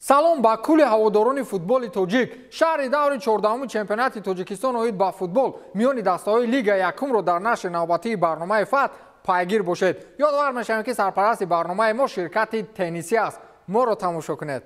Салом ба кулли ҳаводорони футболи тоҷик. Шаҳри даври 14-уми чемпионати Тоҷикистон оид ба футбол миёни дастаҳои Лига якумро дар нашри навбатии барномаи Фатҳ пайгир бошед. Ёдовар мешавем, ки сарпарасти барномаи мо ширкати теннисӣ аст. Моро тамошо кунед.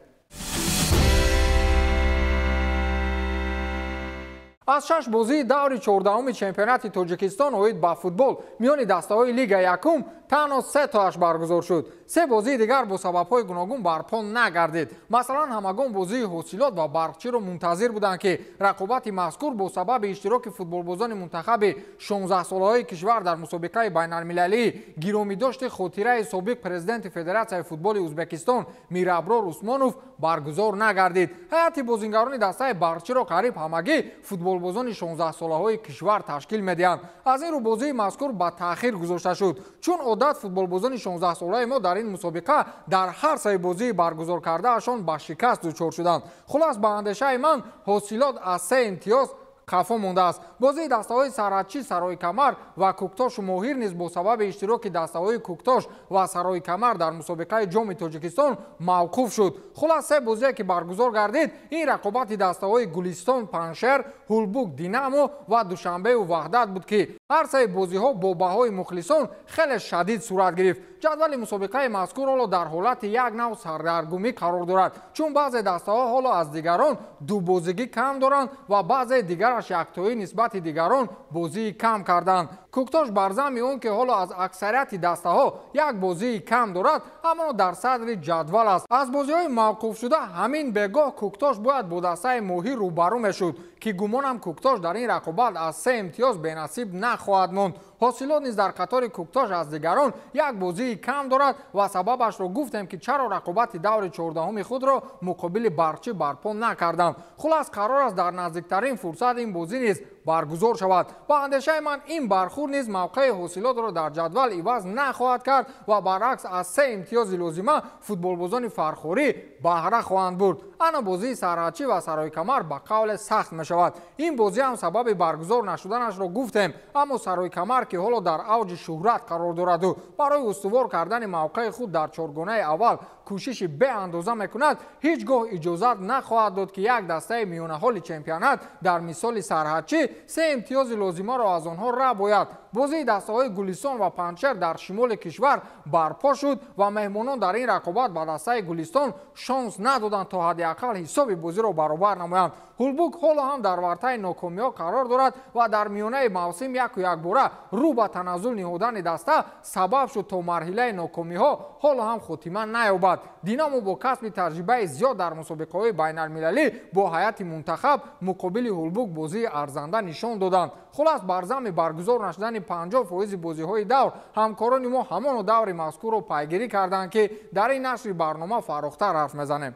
Аз 6 бозии даври 14-уми чемпионати Тоҷикистон оид ба футбол миёни дастаҳои Лига якум танҳо 3 тоаш баргузор шуд. 3 бозии дигар бо сабабҳои гуногун барпо нагардид. Масалан, ҳамагон бозии ҳосилот ва барқчиро мунтазир буданд, ки рақобати мазкур бо сабаби иштироки футболбозони мунтахаби 16-солаҳои кишвар дар мусобиқаи байналмилалии гиромидошти хотираи собиқ президенти Федератсияи футболи Ӯзбекистон Мираброр Усмонов баргузор нагардид. Ҳайати бозингарони дастаи барқчиро қариб ҳамагӣ футболбозони 16-солаҳои кишвар ташкил медиҳанд. Аз ин рӯ бозии мазкур ба таъхир гузошта шуд, чун одат футболбозони 16-солаи мо дар ин мусобиқа дар ҳар саи бозии баргузор кардаашон ба шикаст дучор шуданд. Хулас, ба андешаи ман, ҳосилот аз 3 имтиёз қафо мондааст. Бозии дастаҳои Сарҳадчӣ, Сарои Камар ва Кӯктошу Моҳир низ бо сабаби иштироки дастаҳои Кӯктош ва Сарои Камар дар мусобиқаи Ҷоми Тоҷикистон мавқуф шуд. Хулас, 3 бозие ки баргузор гардид, ин рақобати дастаҳои Гулистон, Паншер, Ҳулбук, Динамо ва Душанбеу Ваҳдат буд, ки ҳар саи бозиҳо бо баҳои мухлисон хеле шадид сурат гирифт. Ҷадвали мусобиқаи мазкур ҳоло дар ҳолати як нав сардаргумӣ қарор дорад, чун баъзе дастаҳо ҳоло аз дигарон дубозигӣ кам доранд ва баъзе дигараш яктоӣ нисбати дигарон бозии кам карданд. Кӯктош бар замми он ки ҳоло аз аксарияти дастаҳо як бозии кам дорад, аммо дар садри ҷадвал аст. Аз бозиҳои мавқуфшуда ҳамин бегоҳ Кӯктош бояд бо дастаи Моҳир рӯбарӯ мешуд, ки гумонам Кӯктош дар ин рақобат аз 3 имтиёз бенасиб нахоҳад монд. Ҳосилот низ дар қатори Кӯктош аз дигарон як бозии кам дорад ва сабабашро гуфтем, ки чаро рақобати даври 14-уми худро муқобили барқчӣ барпо накарданд. Хулас, қарор аст дар наздиктарин фурсат ин бозӣ низ баргузор шавад. Ба андешаи ман, ин бархӯрд низ мавқеи ҳосилотро дар ҷадвал иваз нахоҳад кард ва баръакс аз 3 имтиёзи лозима футболбозони фархорӣ баҳра хоҳанд бурд. Ана бозии Сарҳадчӣ ва Сарои Камар ба қавле сахт мешавад. Ин бозӣ ҳам сабаби баргузор нашуданашро гуфтем, аммо Сарои Камар, ки ҳоло дар авҷи шӯҳрат қарор дораду барои устувор кардани мавқеи худ дар чоргонаи аввал кӯшиши беандоза мекунад, ҳеҷ гоҳ иҷозат нахоҳад дод, ки як дастаи миёнаҳоли чемпионат дар мисоли Сарҳадчӣ 3 имтиёзи лозимаро аз онҳо рабояд. Бозии дастаҳои Гулистон ва Панҷшер дар шимоли кишвар барпо шуд ва меҳмонон дар ин рақобат ба дастаи Гулистон шонс надоданд, то ҳадди ақал ҳисоби бозиро баробар намоянд. Ҳулбук ҳоло ҳам дар вартаи нокомиҳо қарор дорад ва дар миёнаи мавсим яку якбора рӯ ба таназзул ниҳодани даста сабаб шуд, то марҳилаи нокомиҳо ҳоло ҳам хотима наёбад. Динамо бо касби таҷрибаи зиёд дар мусобиқаҳои байналмилалӣ бо ҳайати мунтахаб муқобили Ҳулбук бозии арзанда нишон доданд. Хулас, бар замми баргузор нашудани 50% бозиҳои давр ҳамкорони мо ҳамоно даври мазкурро пайгирӣ карданд, ки дар ин нашри барнома фарохтар ҳарф мезанем.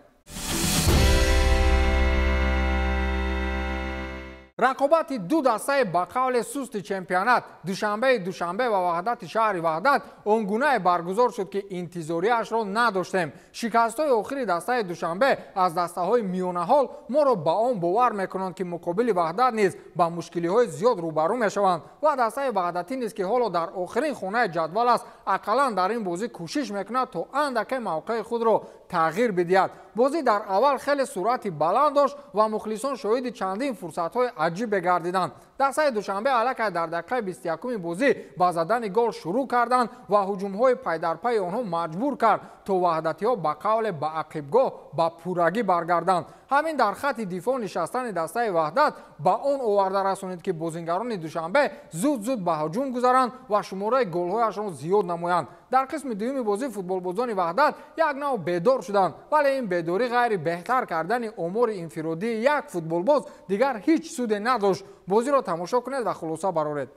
Рақобати ду дастаи ба қавле сусти чемпионат Душанбеи Душанбе ва Ваҳдати шаҳри Ваҳдат он гунае баргузор шуд, ки интизориашро надоштем. Шикастҳои охири дастаи Душанбе аз дастаҳои миёнаҳол моро ба он бовар мекунанд, ки муқобили Ваҳдат низ ба мушкилиҳои зиёд рӯбарӯ мешаванд ва дастаи Ваҳдатӣ низ, ки ҳоло дар охирин хонаи ҷадвал аст, ақаллан дар ин бозӣ кӯшиш мекунад, то андаке мавқеи худро тағйир бидиҳад. Бозӣ дар аввал хеле суръати баланд дошт ва мухлисон шоҳиди чандин фурсатҳои аҷибе гардиданд. Дастаи Душанбе аллакай дар дақиқаи 21-уми бозӣ ба задани гол шурӯъ карданд ва ҳуҷумҳои пайдарпайи онҳо маҷбур кард, то ваҳдатиҳо ба қавле ба ақибгоҳ ба пуррагӣ баргарданд. Ҳамин дар хатти дифоъ нишастани дастаи Ваҳдат ба он оварда расонид, ки бозингарони Душанбе зуд-зуд ба ҳуҷум гузаранд ва шумораи голҳояшон зиёд намоянд. Дар қисми дуюми бозӣ футболбозони Ваҳдат як нав бедор шуданд, вале ин бедорӣ ғайри беҳтар кардани омори инфиродии як футболбоз дигар ҳеҷ суде надошт. Бозиро тамошо кунед ва хулоса бароред.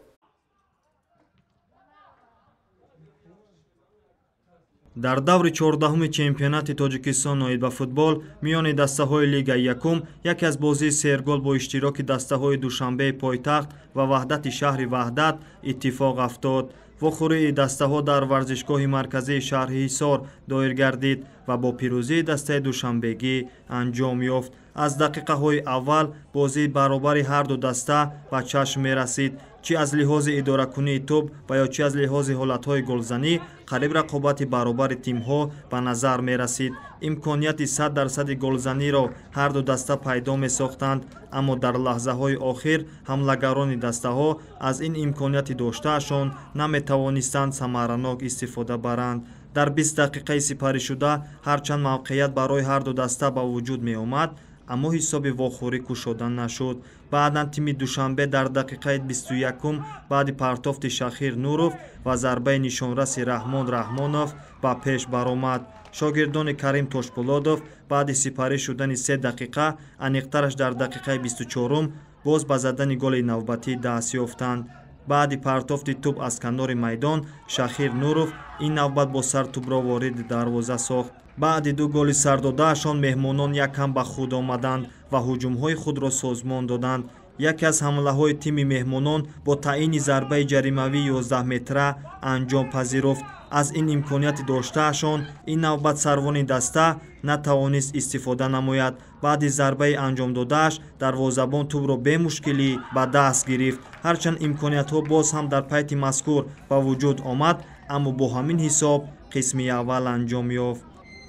Дар даври 14-уми чемпионати Тоҷикистон оид ба футбол миёни дастаҳои Лигаи якум яке аз бозии сергол бо иштироки дастаҳои Душанбеи пойтахт ва Ваҳдати шаҳри Ваҳдат иттифоқ афтод. Вохӯрии дастаҳо дар варзишгоҳи марказии шаҳри Ҳисор доир гардид ва бо пирӯзии дастаи душанбегӣ анҷом ёфт. Аз дақиқаҳои аввал бозии баробари ҳарду даста ба чашм мерасид. Чӣ аз лиҳози идоракунии тӯб ва ё чӣ аз лиҳози ҳолатҳои голзанӣ қариб рақобати баробари тимҳо ба назар мерасид. Имконияти 100% голзаниро ҳарду даста пайдо месохтанд, аммо дар лаҳзаҳои охир ҳамлагарони дастаҳо аз ин имконияти доштаашон наметавонистанд самаранок истифода баранд. Дар 20 дақиқаи сипаришуда ҳарчанд мавқеият барои ҳарду даста ба вуҷуд меомад, аммо ҳисоби вохӯрӣ кушода нашуд. Баъдан тими Душанбе дар дақиқаи 21 баъди партофти Шахир Нуров ва зарбаи нишонраси Раҳмон Раҳмонов ба пеш баромад. Шогирдони Карим Тошпулодов баъди сипарӣ шудани 3 дақиқа, аниқтараш дар дақиқаи 24 боз ба задани голи навбатӣ даст ёфтанд. Баъди партофти тӯб аз канори майдон Шахир Нуров ин навбат бо сар тӯбро вориди дарвоза сохт. Баъди ду голи сардодаашон меҳмонон якам ба худ омаданд ва ҳуҷумҳои худро созмон доданд. Яке аз ҳамлаҳои тими меҳмонон бо таъини зарбаи ҷаримавии 11 метра анҷом пазируфт. Аз ин имконияти доштаашон ин навбат сарвони даста натавонист истифода намояд. Баъди зарбаи анҷомдодааш дарвозабон тӯбро бемушкилӣ ба даст гирифт. Ҳарчанд имкониятҳо боз ҳам дар пайти мазкур ба вуҷуд омад, аммо бо ҳамин ҳисоб қисми аввал анҷом ёфт.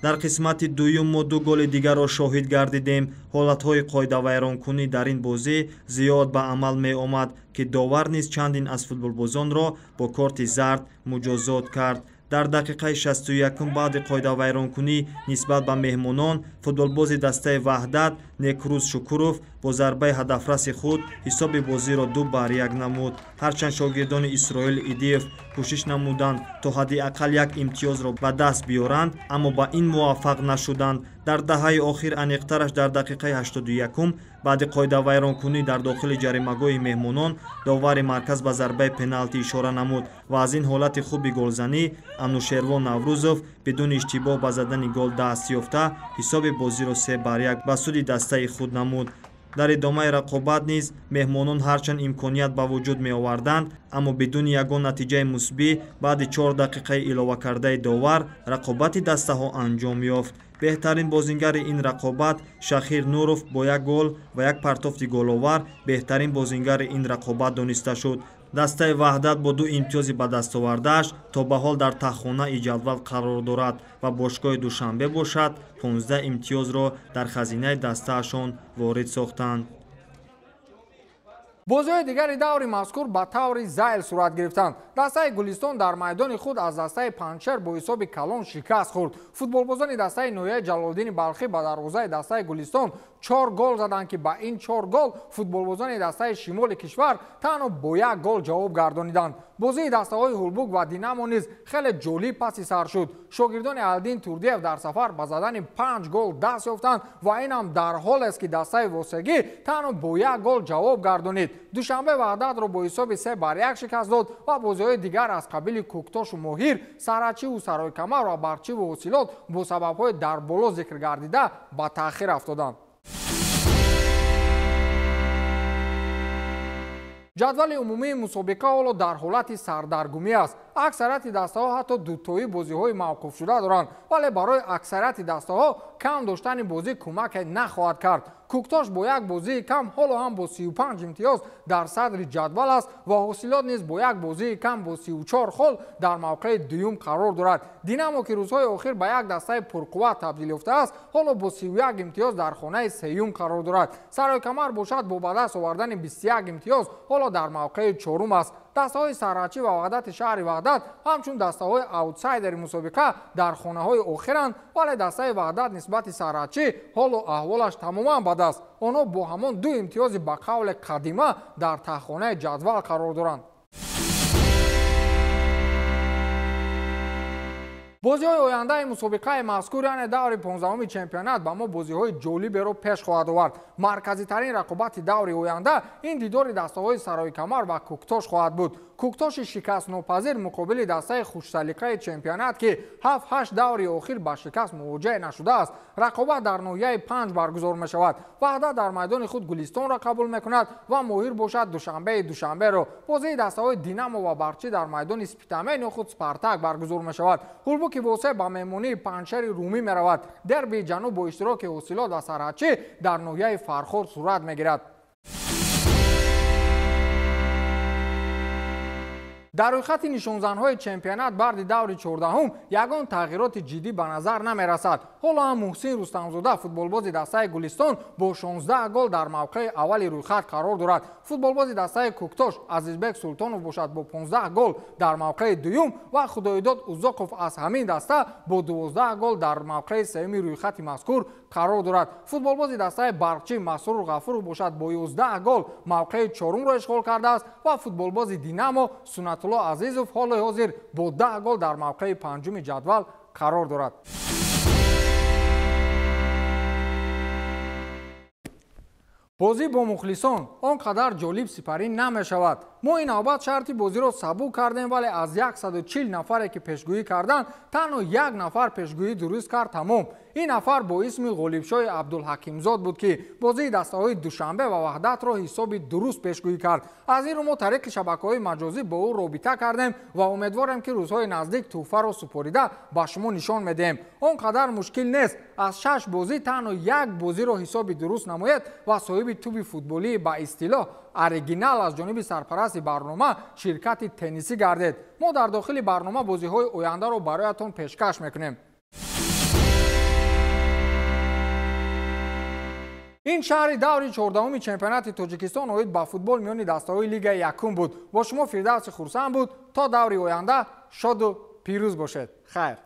Дар қисмати дуюм мо ду голи дигарро шоҳид гардидем. Ҳолатҳои қоидавайронкунӣ дар ин бозӣ зиёд ба амал меомад, ки довар низ чандин аз футболбозонро бо корти зард муҷозот кард. Дар дақиқаи 61 баъди қоидавайронкунӣ нисбат ба меҳмонон футболбози дастаи Ваҳдат Некрӯз Шукуров бо зарбаи ҳадафраси худ ҳисоби бозиро 2-1 намуд. Ҳарчанд шогирдони Исроил Идиев кӯшиш намуданд то ҳадди ақал як имтиёзро ба даст биёранд, аммо ба ин муваффақ нашуданд. Дар даҳаи охир, аниқтараш дар дақиқаи 81 баъди қоидавайронкунӣ дар дохили ҷаримагоҳи меҳмонон довари марказ ба зарбаи пеналти ишора намуд ва аз ин ҳолати хуби голзанӣ Анушервон Наврӯзов бидуни иштибоҳ ба задани гол даст ёфта ҳисоби бозиро 3-1 ба суди дастаи худ намуд. Дар идомаи рақобат низ меҳмонон ҳарчанд имконият ба вуҷуд меоварданд, аммо бидуни ягон натиҷаи мусбӣ баъди 4 дақиқаи иловакардаи довар рақобати дастаҳо анҷом ёфт. Беҳтарин бозингари ин рақобат Шахир Нуров бо як гол ва як партофти головар беҳтарин бозингари ин рақобат дониста шуд. Дастаи Ваҳдат бо 2 имтиёзи ба даст овардааш то ба ҳол дар таҳхонаи ҷадвал қарор дорад ва бошгоҳи Душанбе бошад 15 имтиёзро дар хазинаи дастаашон ворид сохтанд. Бозиҳои дигари даври мазкур ба таври зайл сурат гирифтанд. Дастаи Гулистон дар майдони худ аз дастаи Панҷшер бо ҳисоби калон шикаст хӯрд. Футболбозони дастаи ноҳияи Ҷалолиддини Балхӣ ба дарвозаи дастаи Гулистон 4 гол заданд, ки ба ин 4 гол футболбозони дастаи шимоли кишвар танҳо бо 1 гол ҷавоб гардониданд. Бозии дастаҳои Ҳулбук ва Динамо низ хеле ҷолиб паси сар шуд. Шогирдони Алдин Турдиев дар сафар ба задани 5 гол даст ёфтанд ва инам дар ҳолест, ки дастаи Восегӣ танҳо бо 1 гол ҷавоб гардонид. Душанбе Ваҳдатро бо ҳисоби 3-1 шикаст дод ва бозиҳои дигар аз қабили Кӯктошу Моҳир, Сарачиву Саройкамар ва Барчиву Ҳосилот бо сабабҳои дар боло зикр гардида ба таъхир афтоданд. Ҷадвали умумии мусобиқа ҳоло дар ҳолати сардаргумӣ аст. Аксарияти дастаҳо ҳатто дутои бозиҳои мавқуфшуда доранд, вале барои аксарияти дастаҳо кам доштани бозӣ кӯмаке нахоҳад кард. Кӯктош бо як бозии кам ҳоло ҳам бо 35 имтиёз дар садри ҷадвал аст ва Ҳосилот низ бо як бозии кам бо 34 хол дар мавқеи дуюм қарор дорад. Динамо, ки рӯзҳои охир ба як дастаи пурқувват табдил ёфтааст, ҳоло бо 31 имтиёз дар хонаи сеюм қарор дорад. Саройкамар бошад бо ба даст овардани 21 имтиёз ҳоло дар мавқеи чорум аст. Дастаҳои Сарачӣ ва Ваҳдати шаҳри Ваҳдат ҳамчун дастаҳои аутсайдери мусобиқа дар хонаҳои охиранд, вале дастаи Ваҳдат нисбати Сарачӣ ҳоло аҳволаш тамоман бад аст. Онҳо бо ҳамон 2 имтиёзи ба қавли қадима дар таҳхонаи ҷадвал қарор доранд. Бозиҳои ояндаи мусобиқаи мазкур, яъне даври 15-уми чемпионат, ба мо бозиҳои ҷолиберо пеш хоҳад овард. Марказитарин рақобати даври оянда ин дидори дастаҳои Саройкамар ва Кӯктош хоҳад буд. Кӯктоши шикастнопазир муқобили дастаи хушсалиқаи чемпионат, ки 7-8 даври охир ба шикаст мувоҷеҳ нашудааст. Рақобат дар ноҳияи 5 баргузор мешавад. Ваҳдат дар майдони худ Гулистонро қабул мекунад ва Моҳир бошад Душанбеи Душанберо. Бозии дастаҳои Динамо ва Барчӣ дар майдони Спитамен ё худ Спартак баргузор мешавад. Ҳулбуки Бонки Восе ба меҳмонии Панҷшери Румӣ меравад. Дербии ҷануб бо иштироки Ҳосилот ва Сарҳадчӣ дар ноҳияи Фархор сурат мегирад. Дар рӯйхати нишонзанҳои чемпионат баъди даври 14-ум ягон тағйироти ҷиддӣ ба назар намерасад. Ҳоло ҳам Муҳсин Рустамзода, футболбози дастаи Гулистон, бо 16 гол дар мавқеи аввали рӯйхат қарор дорад. Футболбози дастаи Кӯктош Азизбек Султонов бошад бо 15 гол дар мавқеи дуюм ва Худоидод Узоқов аз ҳамин даста бо 12 гол дар мавқеи сеюми рӯйхати мазкур қарор дорад. Футболбози дастаи Барқчӣ Масрур Ғафуров бошад бо 11 гол мавқеи чорумро ишғол кардааст ва футболбози Динамо Сунатулло Азизов ҳоли ҳозир бо 10 гол дар мавқеи панҷуми ҷадвал қарор дорад. Бозӣ бо мухлисон он қадар ҷолиб сипарӣ намешавад. Мо ин навбат шарти бозиро сабук кардем, вале аз 140 нафаре ки пешгӯӣ карданд, танҳо як нафар пешгӯӣ дуруст кард тамом. Ин нафар бо исми Ғолибшоҳи Абдулҳакимзод буд, ки бозии дастаҳои Душанбе ва Ваҳдатро ҳисоби дуруст пешгӯӣ кард. Аз ин рӯ мо тариқи шабакаҳои маҷозӣ бо ӯ робита кардем ва умедворем, ки рӯзҳои наздик тӯҳфаро супорида ба шумо нишон медиҳем. Он қадар мушкил нест. Аз 6 бозӣ танҳо як бозиро ҳисоби дуруст намоед ва соҳиби туби футболии ба истилоҳ оригинал аз ҷониби сарпарасти барнома ширкати теннисӣ гардед. Мо дар дохили барнома бозиҳои ояндаро бароятон пешкаш мекунем. Ин шаҳри даври 14-уми чемпионати Тоҷикистон оид ба футбол миёни дастаҳои лигаи якум буд. Бо шумо Фирдавси Хурсанд буд. То даври оянда шоду пирӯз бошед. Хайр.